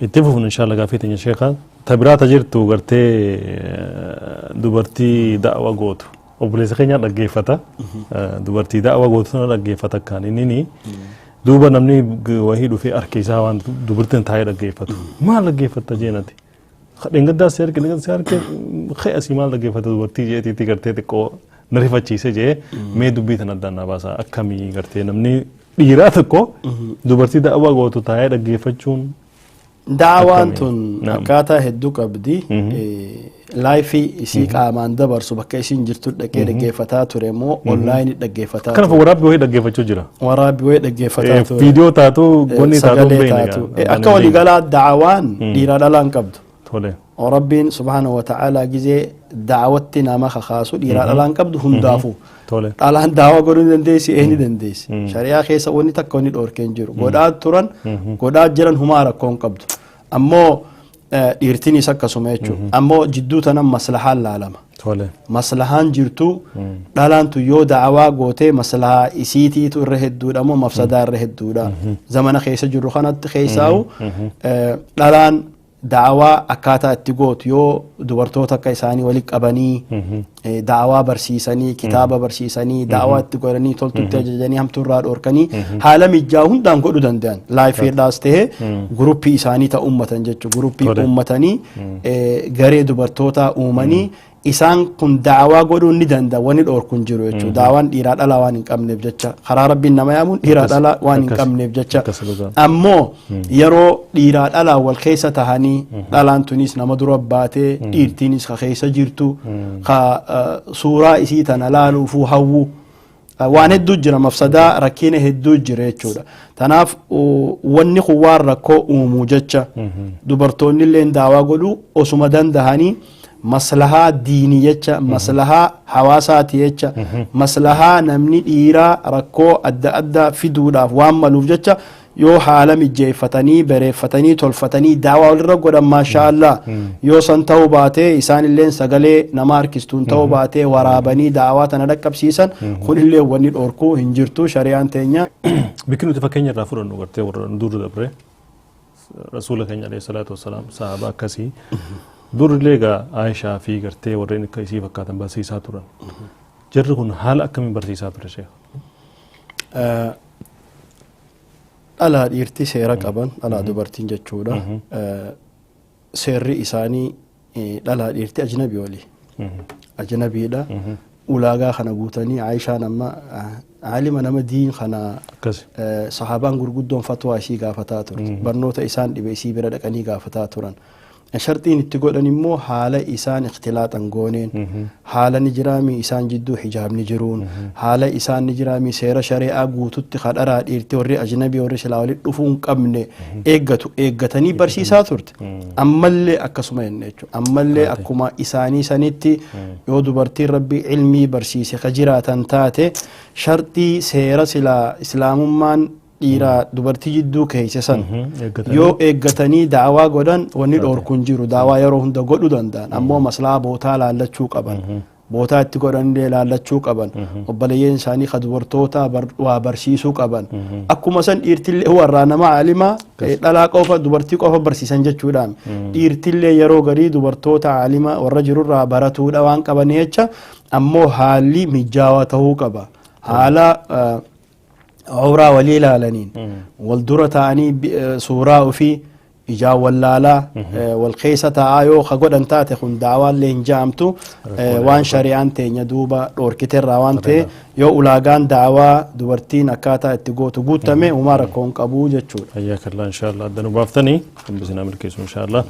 Itti fufuun inshallah gaafii teenya sheekaa ta biraa ta jirtu gartee dubartii da'wa gootu obboleessa keenya dhaggeeffata, dubartii da'wa gootu sana dhaggeeffata. Akkaan inni duuba namni wahii dhufee harka isaa waan dubartiin taa'ee dhaggeeffatu, maal dhaggeeffatta jeenati, dheengaddaa si harke, dheengaddaa si harke, ka'e asii maal dhaggeeffata dubartii jeetiitti gartee xiqqoo na rifachiise jee. Mee dubbii tana addaan naa baasa. Akkamii gartee namni dhiiraa tokko dubartii da'wa gootu taa'ee dhaggeeffachuun? Daawaan tun akkaataa hedduu qabdi. Live isii qaamaan dabarsu bakka isiin jirtu dhaqee dhaggeeffataa ture moo online dhaggeeffataa? Kanaaf waraabbii wayii dhaggeeffachuu jira. Waraabbii wayii dhaggeeffataa ture. Viidiyoo taatu, wanni taatu. Sagalee taatu. Akka waliigalaa daawaan dhiiraa dhalaan qabdu. Rabbiin subhaanahu wa ta'aalaa gizee daawatti nama kakaasu dhiiraa dhalaan qabdu hundaafuu. Dhalaan daawaa godhuu ni dandeessi, ee ni dandeessi. Shari'aa keessa wanni takka wanni dhoorkee hin jiru. Godhaa turan, godhaa jiran, humaa rakkoo hin qabdu. Ammoo dhiirtinis akkasuma jechuudha. Ammoo jidduu tanan maslahaan laalama. Maslahaan jirtu dhalaan tun yoo daawaa gootee maslahaa isiitiitu irra hedduudha moo mafsadaa irra hedduudha? Zamana keessa jirru kanatti keessaa'u dhalaan daawaa akkaataa itti gootu yoo dubartoota akka isaanii walitti qabanii daawaa barsiisanii, kitaaba barsiisanii, daawaa itti godhanii, toltutti ajajanii, hamtuurraa dhoorkanii, haala mijjaa hundaan godhuu danda'an, liveiidhaas ta'ee guruppii isaanii ta'u uummatan jechuudha. Guruppii uummatanii, garee dubartootaa uumanii, isaan kun daawaa godhuu ni danda'a, wanni dhoorku hin jiru jechuudha. Daawaan dhiiraa dhalaa waan hin qabneef jecha, karaa rabbiin nama yaamuun dhiiraa dhalaa waan hin qabneef jecha. Ammoo yeroo dhiiraa dhalaa wal keessa tahanii, dhalaan tunis nama dura baatee, dhiirtiinis ka keessa jirtu, ka suuraa isii tana laaluufuu hawwu, waan hedduu jira, mafsadaa rakkina hedduu jira jechuudha. Tanaaf wanni kun waan rakkoo uumuu jecha dubartoonni illee daawaa godhuu osuma dandahanii, maslahaa diinii jecha, maslahaa hawaasaati jecha, maslahaa namni dhiiraa rakkoo adda addaa fiduudhaaf waan maluuf jecha, yoo haala mijjeeffatanii, bareeffatanii, tolfatanii daawaa walirra godhan, maashaa Allah. Yoo san ta'uu baatee, isaan illeen sagalee nama harkistuun ta'uu baatee, waraabanii daawaa tana dhaqqabsiisan, kunillee wanni dhoorkuu hin jirtu shari'aan teenya. Bikki nuti fakkeenya irraa fudhannu gartee warra dur dabre, rasuula keenya alayhi salaatu wassalaam, sahaaba akkasii durillee egaa Aayishaa fi gartee warreen akka isii fakkaatan barsiisaa turan. Jarri kun haala akkamiin barsiisaa ture, sheekh? Dhalaa dhiirti seera qaban, dhalaa dubartiin jechuudha. Seerri isaanii dhalaa dhiirti ajnabii walii. Ajnabiidha. Ulaagaa kana guutanii, Aayishaan amma aalima nama diin kana, sahaabaan gurguddoon fatwaa isii gaafataa turte. Barnoota isaan dhibe isii bira dhaqanii gaafataa turan. Sharxiin itti godhan immoo haala isaan ikhtilaaxan gooneen, haala ni jiraami isaan jidduu hijaabni jiruun, haala isaan ni jiraami seera shari'aa guututti kadharaa dhiirti warri ajnabii warri silaa walitti dhufuu hin qabne eeggatu eeggatanii barsiisaa turte. Ammallee akkasuma jenne jechuudha. Ammallee akkuma isaanii sanitti yoo dubartiin rabbii ilmii barsiise ka jiraatan taate, sharxii seera silaa islaamummaan dhiiraa dubartii jidduu keeyse san yoo eeggatanii daawaa godhan, wanni dhoorku hin jiru. Daawaa yeroo hunda godhuu danda'an, ammoo maslaa bootaa laallachuu qaban, bootaa itti godhanillee laallachuu qaban, obboleeyyan isaanii ka dubartoota waa barsiisuu qaban. Akkuma san dhiirtillee warraa nama caalimaa dhalaa qofa dubartii qofa barsiisan jechuudhaan, dhiirtillee yeroo garii dubartoota caalimaa warra jirurraa baratuudha waan qaban jecha. Ammoo haalli mijaawaa ta'uu qaba. Haala awraa walii ilaalaniin, wal dura ta'anii, suuraa ofii ijaan wallaalaa wal keessa taa'aa yoo ka godhan taate, kun daawaallee hin jaamtu. Waan shari'aan teenya duuba dhoorkiterraa waan ta'e, yoo ulaagaan daawaa dubartiin akkaataa itti gootu guutame, uumaa rakkoo hin qabu jechuudha. Hayyaakallaa, inshaallah adda nu baaftanii, hambisina milkeessu inshaallah.